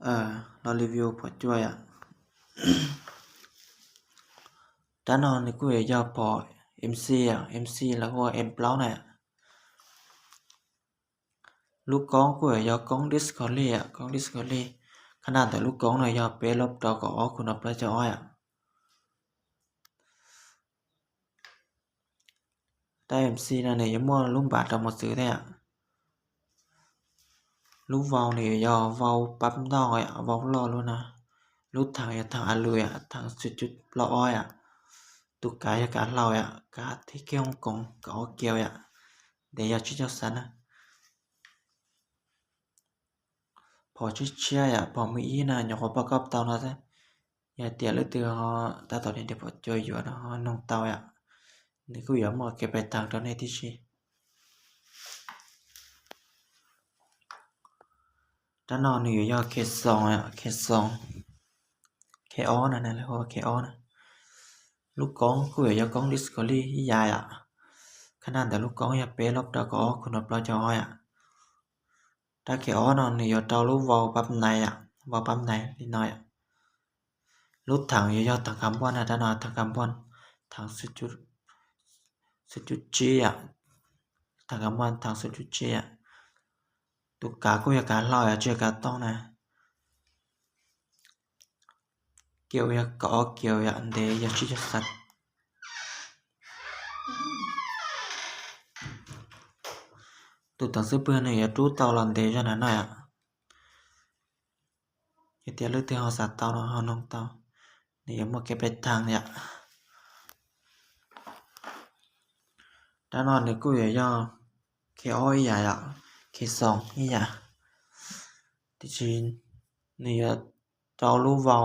ເອີ ລໍຣີວິວພໍຈ່ວຍອະ. ຕານອນນີ້ກູຢາກພໍເອັມຊີອະ ເອັມຊີ ແລ້ວກໍເອັມເກົ້ານະ. ລູກກ້ອງກູຢາກກ້ອງດິສຄັບເວີຣີອະ ກ້ອງດິສຄັບເວີຣີ ຂະໜາດແຕ່ລູກກ້ອງນະ ຢາກເປລົບຕໍ່ກໍອອກຄຸນອອບເລີຍຈະອ້ອຍອະ. ໄດ້ເອັມຊີນະນີ້ ຢ່າມົວລຸມບາດຕາໝົດຊື່ແທ້ອະ. ລູກເວົ້ານີ້ ຢ່າເວົ້າປັບນອກອະ ເວົ້າຫຼໍ້ໂລດນະ. ລູກຖັງ ຢ່າຖັງອາລຸຍອະ ຖັງສູນຈຸດລະອອຍອະ. ຕູກາ ຢ່າກາເຫຼົ້າອະ ກາທີ່ເກງກົງ ກາອອກກຽວອະ ເດຍາຊິເຈົ້າສັນນະ. ພໍຊິເຊຍອະ ພໍມືອີນະ ຍອກວ່າປະກອບເຕົານະ ແຕ່ ຢ່າເຕຍເລີຍຕື່ເຮົາ ຕາຕອນນີ້ເດພໍຈ່ອຍຢູ່ນະ ເຮົານົງເຕົາອະ. ນີ້ກູຢາກໝົດເກັບໄປທາງຕອນນີ້ທີ່ຊີ ຕານອນນີ້ຢູ່ຍອດເຄສອງອະ ເຄສອງ ເຄອໍນະ ນັ້ນແຫຼະ ເພາະວ່າເຄອໍນະ. ລູກກ້ອງກູຢາກກ້ອງດິສຄັບເວີຣີອີ່ຢາຍອະ ຂະໜາດແຕ່ລູກກ້ອງຢາກເປລົບຕໍ່ກໍອອກຄຸນອອບເລີຍຈະອ້ອຍອະ. ຕາເຂອນອນນີ້ຢູ່ເຕົາລູກເວົ້າປັບໃນອະ ເວົ້າປັບໃນນິດໜ້ອຍອະ. ລູກຖັງຢູ່ຍອດຖັງຄາບອນນະ ຕານອນຖັງຄາບອນ ຖັງສູນຈຸດ ສູນຈຸດຈີອະ ຖັງຄາບອນ ຖັງສູນຈຸດຈີອະ. ຕູກາກູຢາກາເຫຼົ້າອະ ເຈກາຕ້ອງນະ ກຽວຢາກກະອອກກຽວຢາກເດ ຢາກຊິຈະສັດ. ຕູຕັງຊື່ເພື່ອນນີ້ ຢາກຕູ້ເຕົາລອນເດຈະນະໜ້ອຍອະ. ເຮັດຕຽເລືອກທີ່ເຮົາສາເຕົາເນາະ ເຮົານົງເຕົາ ນີ້ຍັງບໍ່ເກັບໄປທາງນີ້ອະ. ຕານອນນີ້ກູຢາກເຄອໍອີ່ຢາຍອະ ເຄສອງອີ່ຢາຍ ທີ່ຈີນນີ້ ເຈົ້າລູກເວົ້າ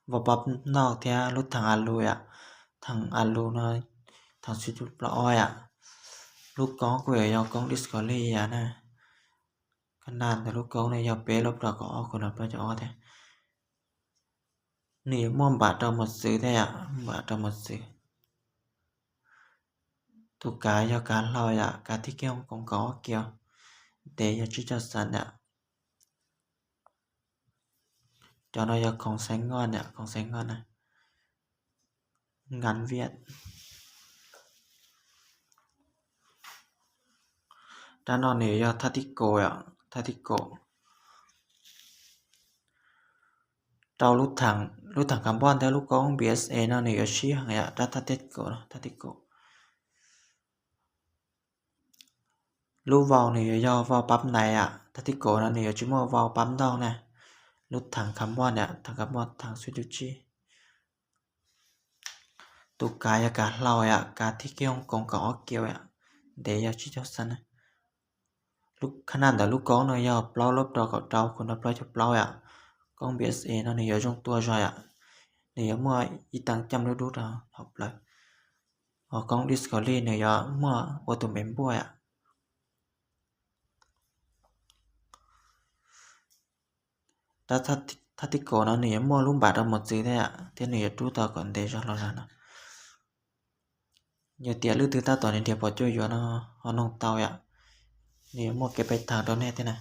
ເວົ້າປັບນອກແທ້ ລູກຖັງອາລູອະ ຖັງອາລູເນາະ ຖັງຊຸດລະອອຍອະ. ລູກກ້ອງກູຢາກກ້ອງດິສຄັບເວີຣີອະນະ ຂະໜາດແຕ່ລູກກ້ອງນີ້ຢາກເປລົບດອກກໍອອກ ຄຸນອອບເລີຍຈະອອກແທ້. ນີ້ມ່ວນບາດຕາໝົດຊື່ແທ້ອະ ບາດຕາໝົດຊື່. ຕູກາຢາກກາເລົ່າຢາກກາທີ່ກ່ຽວກົງກໍອອກກ່ຽວ ແຕ່ຢາກຊິເຈົ້າສັນອະ. ຈອນອາຍາຂອງໄຊງອນເນຍ ຂອງໄຊງອນນະ ງານວຽດ. ດ້ານນອກນີ້ຢາກທາຕິໂກອະ ທາຕິໂກ. ເຕົ້າລຸດຖັງ ລຸດຖັງຄາບອນແຕ່ລູກກ້ອງບີເອສເອເນາະ ນີ້ກໍຊີ້ໃຫ້ອະ ທາຕິໂກເນາະ ທາຕິໂກ. ລູກເວົ້ານີ້ ເວົ້າປັບໃນອະ ທາຕິໂກເນາະ ນີ້ກໍຈິມວ່າເວົ້າປັບນອກນະ ລຸດຖັງຄາບອນອະ ຖັງຄາບອນ ຖັງຊູຈູຈິ. ຕູກາຢາກກາເລົ່າອະ ກາທີ່ກ່ຽວກົງກໍອອກກ່ຽວອະ ເດຢາກຊິເຈົ້າສັນນະ. ລູກ ຂະໜາດແຕ່ລູກກ້ອງເນາະ ຢາກເປົ່າລົບດອກເກົາເຕົາ ຄຸນອອບເລີຍຈະເປົ່າອະ ກ້ອງບີເອສເອເນາະ ນີ້ຢາກຈົ່ງຕົວຈອຍອະ ນີ້ຢາກມົວອີຕັງຈຳລຸດຸດອອກເລີຍ. ອອກກ້ອງດິສຄັບເວີຣີນີ້ຢາກມົວໂອໂຕເມນບວຍອະ. ຕາ ທາ ທາຕິໂກເນາະ ນີ້ຍັງມົວລຸມບາດເອົາໝົດຊື່ແທ້ອະ ເທຄນິກຢູ່ຕູ້ຕໍ່ກ່ອນເດຊອລອລາເນາະ. ຢ່າເຕຍລືດຕື່ຕາຕອນນີ້ເດພໍຈ່ອຍຢູ່ເນາະ ເຮົານ້ອງເຕົາອະ ນີ້ຍັງມົວເກັບໄປທາງດອນແນ່ເດ້ນະ.